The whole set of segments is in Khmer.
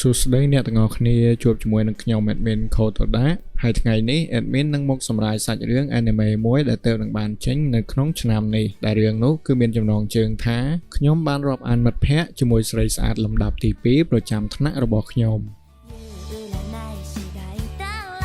សួស្តីអ្នកទាំងអស់គ្នាជួបជាមួយនឹងខ្ញុំ Admin Kotoda ហើយថ្ងៃនេះ Admin នឹងមកសម្រាយសាច់រឿង anime មួយដែលទើបនឹងបានចេញនៅក្នុងឆ្នាំនេះដែលរឿងនោះគឺមានចំណងជើងថាខ្ញុំបានរាប់អានមិត្តភ័ក្តិជាមួយស្រីស្អាតលំដាប់ទី2ប្រចាំថ្នាក់របស់ខ្ញុំ 占い師がいたら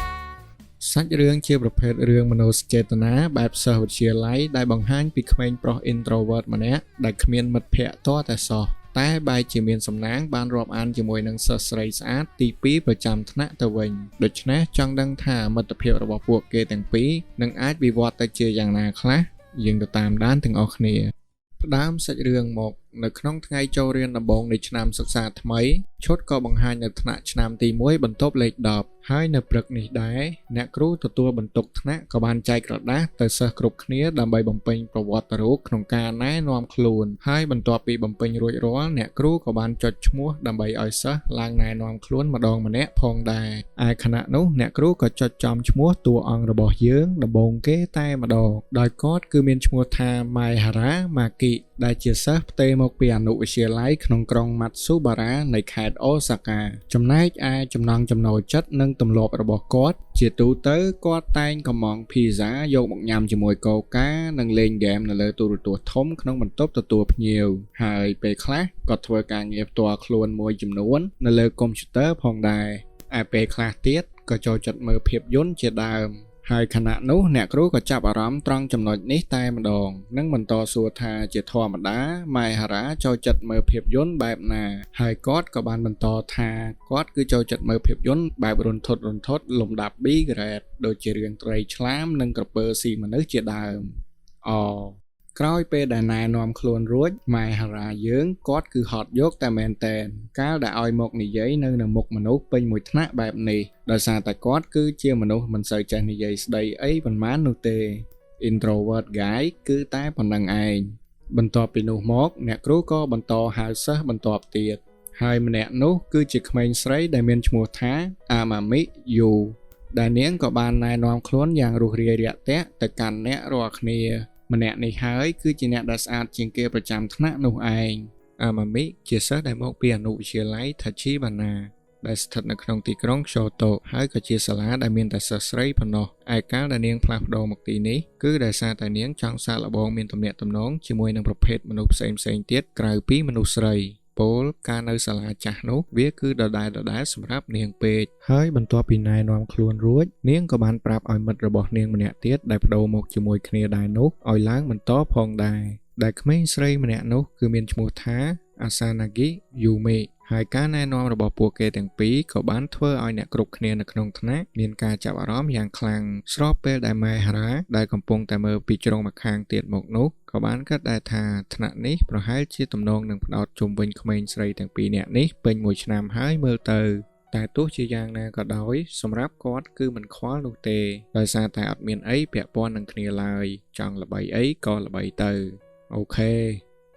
សាច់រឿងជាប្រភេទរឿងមនោសញ្ចេតនាបែបសិស្សវិទ្យាល័យដែលបង្ហាញពីក្មេងប្រុស introvert ម្នាក់ដែលគ្មានមិត្តភ័ក្តិទាល់តែសោះតែបែរជាមានសំណាងបានរាប់អានជាមួយនឹងសិស្សស្រីស្អាតទី2ប្រចាំថ្នាក់ទៅវិញដូច្នេះចង់ដឹងថាមិត្តភាពរបស់ពួកគេទាំងពីរនឹងអាចវិវត្តទៅជាយ៉ាងណាខ្លះយើងទៅតាមដានទាំងអស់គ្នា ផ្ដើមសាច់រឿងមកនៅក្នុងថ្ងៃចូលរៀនដំបូងនៃឆ្នាំសិក្សាថ្មីឈុតក៏បង្ហាញនៅថ្នាក់ឆ្នាំទី1បន្ទប់លេខ10ហើយនៅព្រឹកនេះដែរអ្នកគ្រូទទួលបន្ទុកថ្នាក់ក៏បានចែកក្រដាសទៅសិស្សគ្រប់គ្នាដើម្បីបំពេញប្រវត្តិរូបក្នុងការណែនាំខ្លួនហើយបន្ទាប់ពីបំពេញរួចរាល់អ្នកគ្រូក៏បានចុចឈ្មោះដើម្បីឲ្យសិស្សឡើងណែនាំខ្លួនម្ដងម្នាក់ផងដែរឯខណៈនោះអ្នកគ្រូក៏ចុចចំឈ្មោះតួអង្គរបស់យើងដំបូងគេតែម្ដងដោយគាត់គឺមានឈ្មោះថាម៉ៃហារ៉ាម៉ាគីដែលជាសិស្សផ្ទេរមកពីអនុវិទ្យាល័យក្នុងក្រុងម៉ាត់ស៊ូបារ៉ានៃខេត្តអូសាកាចំណែកឯចំណង់ចំណូលចិត្តនិងទម្លាប់របស់គាត់ ជាទូទៅគាត់តែងកម្មង់ភីហ្សាយកមកញ៉ាំជាមួយកូកានិងលេងហ្គេមនៅលើទូរទស្សន៍ធំក្នុងបន្ទប់ទទួលភ្ញៀវហើយពេលខ្លះក៏ធ្វើការងារផ្ទាល់ខ្លួនមួយចំនួននៅលើកុំព្យូទ័រផងដែរឯពេលខ្លះទៀតក៏ចូលចិត្តមើលភាពយន្តជាដើម ហើយខណៈនោះអ្នកគ្រូក៏ចាប់អារម្មណ៍ត្រង់ចំណុចនេះតែម្ដងនិងបន្តសួរថាជាធម្មតាម៉ែហារ៉ាចូលចិត្តមើលភាពយន្តបែបណាហើយគាត់ក៏បានបន្តថាគាត់គឺចូលចិត្តមើលភាពយន្តបែបរន្ធត់រន្ធត់លំដាប់ B grade ដូចជារឿងត្រីឆ្លាមនិងក្រពើស៊ីមនុស្សជាដើមអ ក្រោយពេលដែលណែនាំខ្លួនរួចម៉ែហារ៉ាយើងគាត់គឺហត់យកតែមែនតែនកាលដែលឲ្យមកនិយាយនៅនៅមុខមនុស្សពេញមួយថ្នាក់បែបនេះដោយសារតែគាត់គឺជាមនុស្សមិនសូវចេះនិយាយស្ដីអីប៉ុន្មាននោះទេ introvert guy គឺតែប៉ុណ្ណឹងឯងបន្ទាប់ពីនោះមកអ្នកគ្រូក៏បន្តហៅសិស្សបន្ទាប់ទៀតហើយម្នាក់នោះគឺជាក្មេងស្រីដែលមានឈ្មោះថាអាម៉ាមីយូដែលនាងក៏បានណែនាំខ្លួនយ៉ាងរួសរាយរាក់ទាក់ទៅកាន់អ្នករាល់គ្នា ម្នាក់នេះហើយគឺជាអ្នកដែលស្អាតជាងគេប្រចាំថ្នាក់នោះឯងអាម៉ាមីជាសិស្សដែលមកពីអនុវិទ្យាល័យថាជីបាណាដែលស្ថិតនៅក្នុងទីក្រុងក្យូតូហើយក៏ជាសាលាដែលមានតែសិស្សស្រីប៉ុណ្ណោះឯកាលដែលនាងផ្លាស់ប្ដូរមកទីនេះគឺដោយសារតែនាងចង់សាកល្បងមានទំនាក់ទំនងជាមួយនឹងប្រភេទមនុស្សផ្សេងៗទៀតក្រៅពីមនុស្សស្រីពោលការនៅសាលាចាស់នោះវាគឺដដែលដដែលសម្រាប់នាងពេកហើយបន្ទាប់ពីណែនាំខ្លួនរួចនាងក៏បានប្រាប់ឲ្យមិត្តរបស់នាងម្នាក់ទៀតដែលប្ដូរមកជាមួយគ្នាដែរនោះឲ្យឡើងបន្តផងដែរដែលក្មេងស្រីម្នាក់នោះគឺមានឈ្មោះថាអាសាណាគីយូមេហើយការណែនាំរបស់ពួកគេទាំងពីរក៏បានធ្វើឲ្យអ្នកគ្រប់គ្នានៅក្នុងថ្នាក់មានការចាប់អារម្មណ៍យ៉ាងខ្លាំងស្របពេលដែលម៉ែហារ៉ាដែលកំពុងតែមើលពីជ្រុងម្ខាងទៀតមកនោះក៏បានគិតដែរថាថ្នាក់នេះប្រហែលជាទំនងនឹងផ្ដោតជុំវិញក្មេងស្រីទាំងពីរនាក់នេះពេញមួយឆ្នាំហើយមើលទៅតែទោះជាយ៉ាងណាក៏ដោយសម្រាប់គាត់គឺមិនខ្វល់នោះទេដោយសារតែអត់មានអីពាក់ព័ន្ធនឹងគ្នាឡើយចង់ល្បីអីក៏ល្បីទៅOK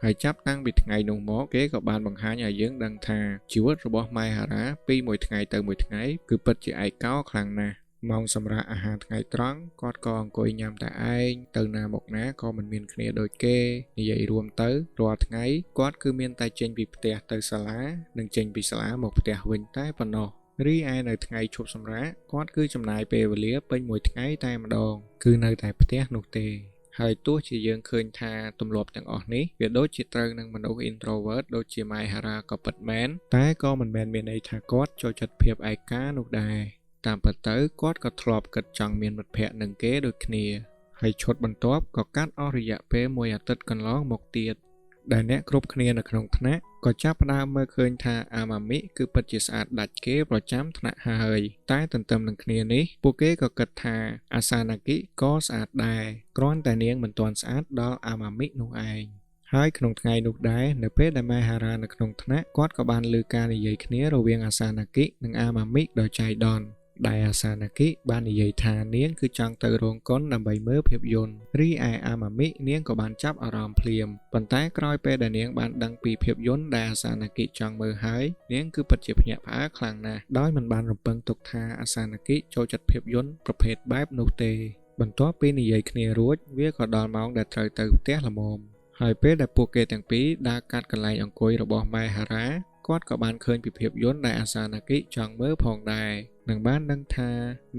ហើយចាប់តាំងពីថ្ងៃនោះមកគេក៏បានបង្ហាញឲ្យយើងដឹងថាជីវិតរបស់ម៉ែហារ៉ាពីមួយថ្ងៃទៅមួយថ្ងៃគឺពិតជាឯកោខ្លាំងណាស់ម៉ោងសម្រាប់អាហារថ្ងៃត្រង់គាត់ក៏អង្គុយញ៉ាំតែឯងទៅណាមកណាក៏មិនមានគ្នាដូចគេនិយាយរួមទៅរាល់ថ្ងៃគាត់គឺមានតែចេញពីផ្ទះទៅសាលានិងចេញពីសាលាមកផ្ទះវិញតែប៉ុណ្ណោះរីឯនៅថ្ងៃឈប់សម្រាកគាត់គឺចំណាយពេលវេលាពេញមួយថ្ងៃតែម្ដងគឺនៅតែផ្ទះនោះទេហើយទោះជាយើងឃើញថាទម្លាប់ទាំងអស់នេះវាដូចជាត្រូវនឹងមនុស្ស introvert ដូចជាម៉ែហារ៉ាក៏ពិតមែនតែក៏មិនមែនមានន័យថាគាត់ចូលចិត្តភាពឯកានោះដែរតាមពិតទៅគាត់ក៏ធ្លាប់គិតចង់មានមិត្តភ័ក្តិនឹងគេដូចគ្នាហើយឈុតបន្ទាប់ក៏កាត់អស់រយៈពេលមួយអាទិត្យកន្លងមកទៀតដែលអ្នកគ្រប់គ្នានៅក្នុងថ្នាក់ក៏ចាប់ផ្ដើមមើលឃើញថាអាម៉ាមីគឺពិតជាស្អាតដាច់គេប្រចាំថ្នាក់ហើយតែទន្ទឹមនឹងគ្នានេះពួកគេក៏គិតថាអាសាណាគិក៏ស្អាតដែរគ្រាន់តែនាងមិនទាន់ស្អាតដល់អាម៉ាមីនោះឯងហើយក្នុងថ្ងៃនោះដែរនៅពេលដែលម៉ែហារ៉ានៅក្នុងថ្នាក់គាត់ក៏បានលើការនិយាយគ្នារវាងអាសាណាគិនិងអាម៉ាមីដោយចៃដន្យដែលអាសាណាគិបាននិយាយថានាងគឺចង់ទៅរោងកុនដើម្បីមើលភាពយន្តរីឯអាម៉ាមីនាងក៏បានចាប់អារម្មណ៍ភ្លាមប៉ុន្តែក្រោយពេលដែលនាងបានដឹងពីភាពយន្តដែលអាសាណាគិចង់មើលហើយនាងគឺពិតជាភ្ញាក់ផ្អើលខ្លាំងណាស់ដោយមិនបានរំពឹងទុកថាអាសាណាគិចូលចិត្តភាពយន្តប្រភេទបែបនោះទេបន្ទាប់ពីនិយាយគ្នារួចវាក៏ដល់ម៉ោងដែលត្រូវទៅផ្ទះល្មមហើយពេលដែលពួកគេទាំងពីរដើរកាត់កន្លែងអង្គុយរបស់ម៉ែហារ៉ា គ គាត់ក៏បានឃើញពីភាពយន្តដែលអាសាណាគិចង់មើលផងដែរនិងបានដឹងថា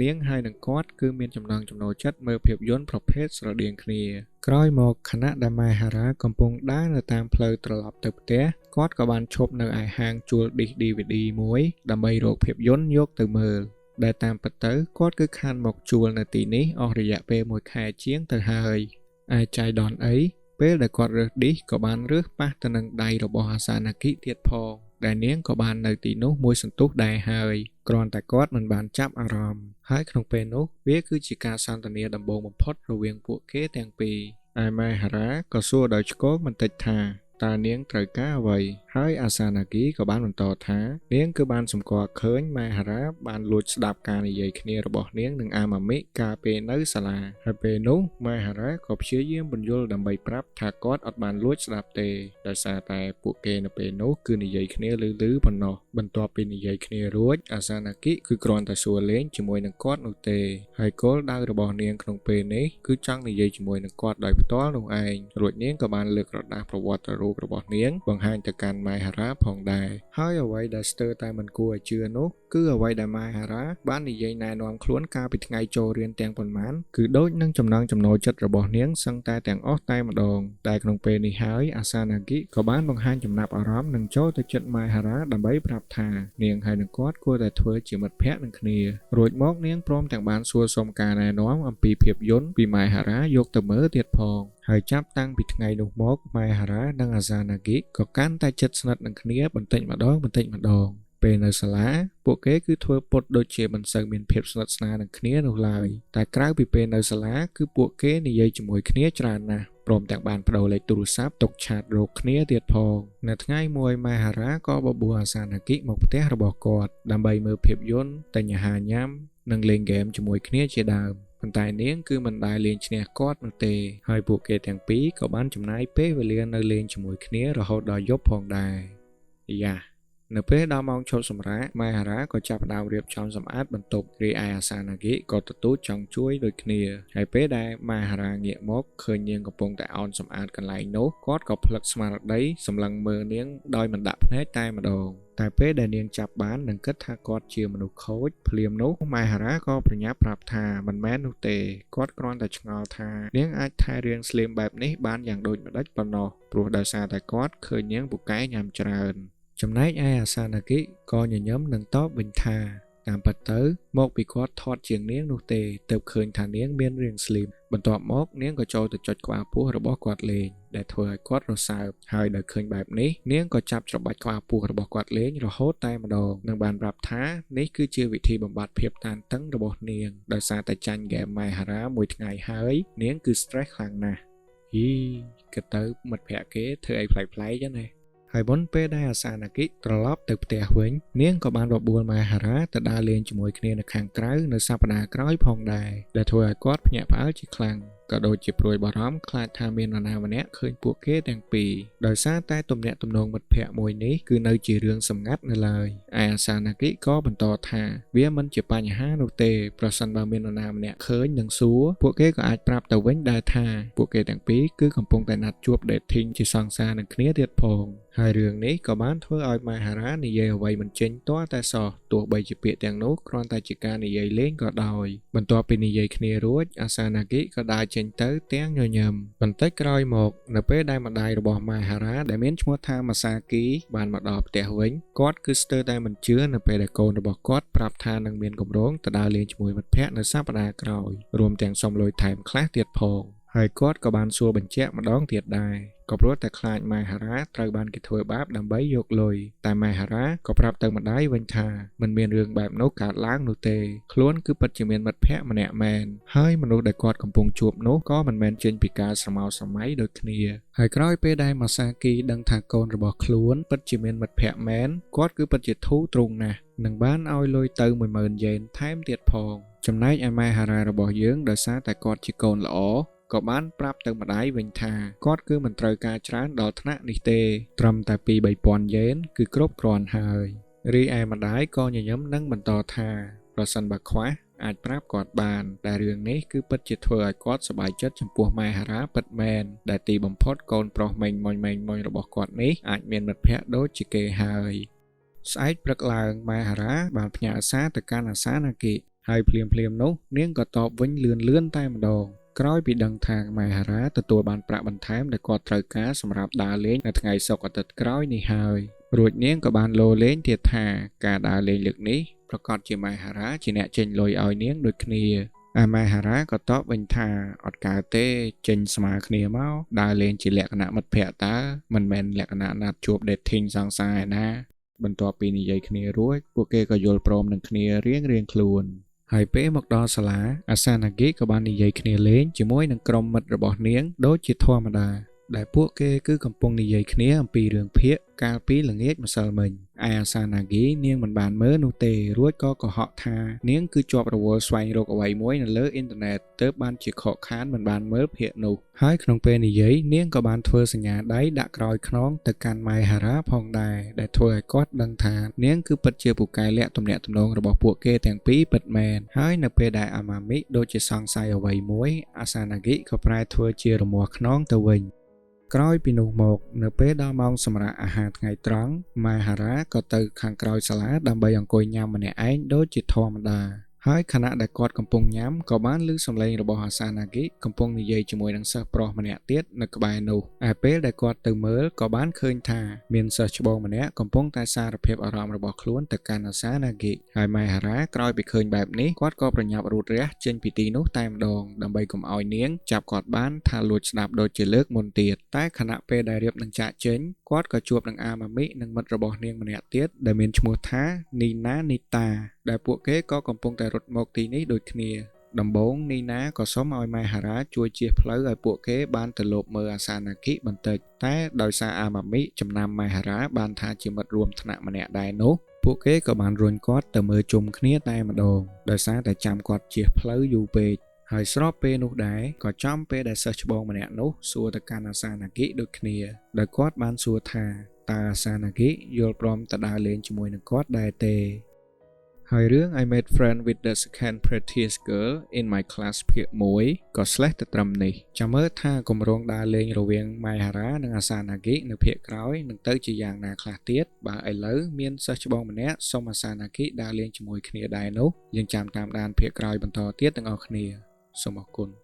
នាងហើយនឹងគាត់គឺមានចំណង់ចំណូលចិត្តមើលភាពយន្តប្រភេទស្រដៀងគ្នាក្រោយមកខណៈដែលម៉ែហារ៉ាកំពុងដើរនៅតាមផ្លូវត្រឡប់ទៅផ្ទះគាត់ក៏បានឈប់នៅឯហាងជួលឌីស DVD មួយដើម្បីរកភាពយន្តយកទៅមើលដែលតាមពិតទៅគាត់គឺខានមកជួលនៅទីនេះអស់រយៈពេលមួយខែជាងទៅហើយឯចៃដន្យអីពេលដែលគាត់រើសឌីសក៏បានរើសប៉ះទៅនឹងដៃរបស់អាសាណាគិទៀតផងដែលនាងក៏បាននៅទីនោះមួយសន្ទុះដែរហើយគ្រាន់តែគាត់មិនបានចាប់អារម្មណ៍ហើយក្នុងពេលនោះវាគឺជាការសន្ទនាដំបូងបំផុតរវាងពួកគេទាំងពីរឯម៉ែហារ៉ាក៏សួរដោយឆ្គងបន្តិចថាតើនាងត្រូវការអ្វីហើយអាសាណាគីក៏បានបន្តថានាងគឺបានសម្គាល់ឃើញម៉ែហារ៉ាបានលួចស្ដាប់ការនិយាយគ្នារបស់នាងនិងអាម៉ាមិកាលពេលនៅសាលាហើយពេលនោះម៉ែហារ៉ាក៏ព្យាយាមពន្យល់ដើម្បីប្រាប់ថាគាត់អត់បានលួចស្ដាប់ទេដោយសារតែពួកគេនៅពេលនោះគឺនិយាយគ្នាលឺៗប៉ុណ្ណោះបន្ទាប់ពីនិយាយគ្នារួចអាសាណាគីគឺគ្រាន់តែសួរលេងជាមួយនឹងគាត់នោះទេហើយគោលដៅរបស់នាងក្នុងពេលនេះគឺចង់និយាយជាមួយនឹងគាត់ដោយផ្ទាល់នោះឯងរួចនាងក៏បានលើកក្រដាសប្រវត្តិរូបរបស់នាងបង្ហាញទៅកាន់ម៉ែហារ៉ាផងដែរហើយអ្វីដែលស្ទើរតែមិនគួរឲ្យជឿនោះគឺអ្វីដែលម៉ែហារ៉ាបាននិយាយណែនាំខ្លួនកាលពីថ្ងៃចូលរៀនទាំងប៉ុន្មានគឺដូចនឹងចំណង់ចំណូលចិត្តរបស់នាងសឹងតែទាំងអស់តែម្ដងតែក្នុងពេលនេះហើយអាសាណាគិក៏បានបង្ហាញចំណាប់អារម្មណ៍និងចូលទៅចិត្តម៉ែហារ៉ាដើម្បីប្រាប់ថានាងហើយនឹងគាត់គួរតែធ្វើជាមិត្តភក្តិនឹងគ្នារួចមកនាងព្រមទាំងបានសួរសុំការណែនាំអំពីភាពយន្តពីម៉ែហារ៉ាយកទៅមើលទៀតផងហើយចាប់តាំងពីថ្ងៃនោះមកម៉ែហារ៉ានិងអាសាណាគិក៏កាន់តែជិតស្និទ្ធនឹងគ្នាបន្តិចម្ដងបន្តិចម្ដងពេលនៅសាលាពួកគេគឺធ្វើពុតដូចជាមិនសូវមានភាពស្និទ្ធស្នាលនឹងគ្នានោះឡើយតែក្រៅពីពេលនៅសាលាគឺពួកគេនិយាយជាមួយគ្នាច្រើនណាស់ព្រមទាំងបានប្ដូរលេខទូរស័ព្ទទុកឆាតរកគ្នាទៀតផងនៅថ្ងៃមួយម៉ែហារ៉ាក៏បបួលអាសាណាគិមកផ្ទះរបស់គាត់ដើម្បីមើលភាពយន្តទិញអាហារញ៉ាំនិងលេងហ្គេមជាមួយគ្នាជាដើមប៉ុន្តែនាងគឺមិនដែលលេងឈ្នះគាត់នោះទេហើយពួកគេទាំងពីរក៏បានចំណាយពេលវេលានៅលេងជាមួយគ្នារហូតដល់យប់ផងដែរយ៉ានៅពេលដល់ម៉ោងឈប់សម្រាកម៉ែហារ៉ាក៏ចាប់ផ្ដើមរៀបចំសម្អាតបន្ទប់រីឯអាសាណាគិក៏ទទូចចង់ជួយដូចគ្នាហើយពេលដែលម៉ែហារ៉ាងាកមកឃើញនាងកំពុងតែអោនសម្អាតកន្លែងនោះគាត់ក៏ផ្លឹកស្មារតីសម្លឹងមើលនាងដោយមិនដាក់ភ្នែកតែម្ដងតែពេលដែលនាងចាប់បាននិងគិតថាគាត់ជាមនុស្សខូចភ្លាមនោះម៉ែហារ៉ាក៏ប្រញាប់ប្រាប់ថាមិនមែននោះទេគាត់គ្រាន់តែឆ្ងល់ថានាងអាចថែរាងស្លៀមបែបនេះបានយ៉ាងដូចម្ដេចប៉ុណ្ណោះព្រោះដោយសារតែគាត់ឃើញនាងពូកែញ៉ាំច្រើនចំណែកឯអាសាណាគិក៏ញញឹមនឹងតបវិញថាតាមពិតទៅមកពីគាត់ថត់ជាងនាងនោះទេទើបឃើញថានាងមានរាងស្លីមបន្ទាប់មកនាងក៏ចូលទៅចុចក្បាលពោះរបស់គាត់លេងដែលធ្វើឲ្យគាត់រសើបហើយដោយឃើញបែបនេះនាងក៏ចាប់ច្របាច់ក្បាលពោះរបស់គាត់លេងរហូតតែម្ដងនិងបានប្រាប់ថានេះគឺជាវិធីបំបត្តិភាពតានតឹងរបស់នាងដោយសារតែចាញ់ហ្គេមម៉ែហារ៉ាមួយថ្ងៃហើយនាងគឺ stress ខ្លាំងណាស់ហ៊ីគិតទៅមិត្តភក្តិគេធ្វើអីប្លែកៗចឹងណាហើយមុនពេលដែលអាសាណាគិត្រឡប់ទៅផ្ទះវិញនាងក៏បានបបួលម៉ែហារ៉ាទៅដើរលេងជាមួយគ្នានៅខាងក្រៅនៅសប្តាហ៍ក្រោយផងដែរដែលធ្វើឲ្យគាត់ភ្ញាក់ផ្អើលជាខ្លាំងក៏ដូចជាព្រួយបារម្ភខ្លាចថាមាននរណាម្នាក់ឃើញពួកគេទាំងពីរដោយសារតែទំនាក់ទំនងមិត្តភក្តិមួយនេះគឺនៅជារឿងសម្ងាត់នៅឡើយឯអាសាណាគិក៏បន្តថាវាមិនជាបញ្ហានោះទេប្រសិនបើមាននរណាម្នាក់ឃើញនិងសួរពួកគេក៏អាចប្រាប់ទៅវិញដែរថាពួកគេទាំងពីរគឺកំពុងតែណាត់ជួប dating ជាសង្សារនឹងគ្នាទៀតផងហើយរឿងនេះក៏បានធ្វើឲ្យម៉ែហារ៉ានិយាយអ្វីមិនចេញទាល់តែសោះទោះបីជាពាក្យទាំងនោះគ្រាន់តែជាការនិយាយលេងក៏ដោយបន្ទាប់ពីនិយាយគ្នារួចអាសាណាគិក៏ដើរចេញទៅទាំងញញឹមបន្តិចក្រោយមកនៅពេលដែលម្ដាយរបស់ម៉ែហារ៉ាដែលមានឈ្មោះថាម៉ាសាគីបានមកដល់ផ្ទះវិញគាត់គឺស្ទើរតែមិនជឿនៅពេលដែលកូនរបស់គាត់ប្រាប់ថានឹងមានគម្រោងទៅដើរលេងជាមួយមិត្តភក្តិនៅសប្តាហ៍ក្រោយរួមទាំងសុំលុយថែមខ្លះទៀតផងហើយគាត់ក៏បានសួរបញ្ជាក់ម្ដងទៀតដែរក៏ព្រោះតែខ្លាចម៉ែហារ៉ាត្រូវបានគេធ្វើបាបដើម្បីយកលុយតែម៉ែហារ៉ាក៏ប្រាប់ទៅម្ដាយវិញថាមិនមានរឿងបែបនោះកើតឡើងនោះទេខ្លួនគឺពិតជាមានមិត្តភក្តិម្នាក់មែនហើយមនុស្សដែលគាត់កំពុងជួបនោះក៏មិនមែនចេញពីការស្រមោលស្រមៃដូចគ្នាហើយក្រោយពេលដែលម៉ាសាគីដឹងថាកូនរបស់ខ្លួនពិតជាមានមិត្តភក្តិមែនគាត់គឺពិតជាធូរទ្រូងណាស់និងបានឲ្យលុយទៅ10000យេនថែមទៀតផងចំណែកឯម៉ែហារ៉ារបស់យើងដោយសារតែគាត់ជាកូនល្អក៏បានប្រាប់ទៅម្ដាយវិញថាគាត់គឺមិនត្រូវការច្រើនដល់ថ្នាក់នេះទេត្រឹមតែ2-3000យេនគឺគ្រប់គ្រាន់ហើយរីឯម្ដាយក៏ញញឹមនិងបន្តថាប្រសិនបើខ្វះអាចប្រាប់គាត់បានដែលរឿងនេះគឺពិតជាធ្វើឲ្យគាត់សប្បាយចិត្តចំពោះម៉ែហារ៉ាពិតមែនដែលទីបំផុតកូនប្រុសម៉េងម៉ុញម៉េងម៉ុញរបស់គាត់នេះអាចមានមិត្តភក្តិដូចជាគេហើយ។ ស្អែកព្រឹកឡើងម៉ែហារ៉ាបានផ្ញើសារទៅកាន់អាសាណាគិហើយភ្លាមភ្លាមនោះនាងក៏តបវិញលឿនលឿនតែម្ដងក្រោយពីដឹងថាម៉ែហារ៉ាទទួលបានប្រាក់បន្ថែមដែលគាត់ត្រូវការសម្រាប់ដើរលេងនៅថ្ងៃសុក្រអាទិត្យក្រោយនេះហើយរួចនាងក៏បានលោលេងទៀតថាការដើរលេងលើកនេះប្រកាសជាម៉ែហារ៉ាជាអ្នកចេញលុយឲ្យនាងដូចគ្នាឯម៉ែហារ៉ាក៏តបវិញថាអត់កើតទេចេញស្មើគ្នាមកដើរលេងជាលក្ខណៈមិត្តភក្តិតើមិនមែនលក្ខណៈណាត់ជួប dating សង្សារឯណាបន្ទាប់ពីនិយាយគ្នារួចពួកគេក៏យល់ព្រមនឹងគ្នារៀងៗខ្លួនហើយពេលមកដល់សាលាអាសាណាគិក៏បាននិយាយគ្នាលេងជាមួយនឹងក្រុមមិត្តរបស់នាងដូចជាធម្មតាដែលពួកគេគឺកំពុងនិយាយគ្នាអំពីរឿងភាគកាលពីល្ងាចម្សិលមិញឯអាសាណាគីនាងមិនបានមើលនោះទេរួចក៏កុហកថានាងគឺជាប់រវល់ស្វែងរកអ្វីមួយនៅលើអ៊ីនធឺណិតទើបបានជាខកខានមិនបានមើលភាគនោះហើយក្នុងពេលនិយាយនាងក៏បានធ្វើសញ្ញាដៃដាក់ក្រោយខ្នងទៅកាន់ម៉ៃហារ៉ាផងដែរដែលធ្វើឲ្យគាត់ដឹងថានាងគឺពិតជាពូកែលាក់ទំនាក់ទំនងរបស់ពួកគេទាំងពីរពិតមែនហើយនៅពេលដែលអាម៉ាមីដូចជាសង្ស័យអ្វីមួយអាសាណាគិក៏ប្រែធ្វើជារមាស់ខ្នងទៅវិញក្រោយពីនោះមកនៅពេលដល់ម៉ោងសម្រាប់អាហារថ្ងៃត្រង់ម៉ែហារ៉ាក៏ទៅខាងក្រោយសាលាដើម្បីអង្គុយញ៉ាំម្នាក់ឯងដូចជាធម្មតាហើយខណៈដែលគាត់កំពុងញ៉ាំក៏បានឮសំឡេងរបស់អាសាណាគិកំពុងនិយាយជាមួយនឹងសិស្សប្រុសម្នាក់ទៀតនៅក្បែរនោះឯពេលដែលគាត់ទៅមើលក៏បានឃើញថាមានសិស្សច្បងម្នាក់កំពុងតែសារភាពអារម្មណ៍របស់ខ្លួនទៅកាន់អាសាណាគិហើយម៉ែហារ៉ាក្រោយពីឃើញបែបនេះគាត់ក៏ប្រញាប់រូតរះចេញពីទីនោះតែម្ដងដើម្បីកុំឲ្យនាងចាប់គាត់បានថាលួចស្ដាប់ដូចជាលើកមុនទៀតតែខណៈពេលដែលរៀបនឹងចាក់ចេញគាត់ក៏ជួបនឹងអាម៉ាមីនិងមិត្តរបស់នាងម្នាក់ទៀតដែលមានឈ្មោះថានីណានីតាដែលពួកគេក៏កំពុងតែរត់មកទីនេះដូចគ្នាដំបូងនីណាក៏សុំឲ្យម៉ែហារ៉ាជួយជៀសផ្លូវឲ្យពួកគេបានទៅលបមើលអាសាណាគិបន្តិចតែដោយសារអាម៉ាមីចំណាំម៉ែហារ៉ាបានថាជាមិត្តរួមថ្នាក់ម្នាក់ដែរនោះពួកគេក៏បានរុញគាត់ទៅមើលជុំគ្នាតែម្ដងដោយសារតែចាំគាត់ជៀសផ្លូវយូរពេកហើយស្របពេលនោះដែរក៏ចំពេលដែលសិស្សច្បងម្នាក់នោះសួរទៅកាន់អាសាណាគិដូចគ្នាដោយគាត់បានសួរថាតើអាសាណាគិយល់ព្រមទៅដើរលេងជាមួយនឹងគាត់ដែរទេហើយរឿង I Made Friend with the Second Prettiest Girl in My Class ភាគ1ក៏ slash ទៅត្រឹមនេះចាំមើលថាគម្រោងដើរលេងរវាងម៉ៃហារ៉ានិងអាសាណាគិនៅភាគក្រោយនឹងទៅជាយ៉ាងណាខ្លះទៀតបើឥឡូវមានសិស្សច្បងម្នាក់សុំអាសាណាគិដើរលេងជាមួយគ្នាដែរនោះយើងចាំតាមដានភាគក្រោយបន្តទៀតទាំងអស់គ្នាសូមអរគុណ។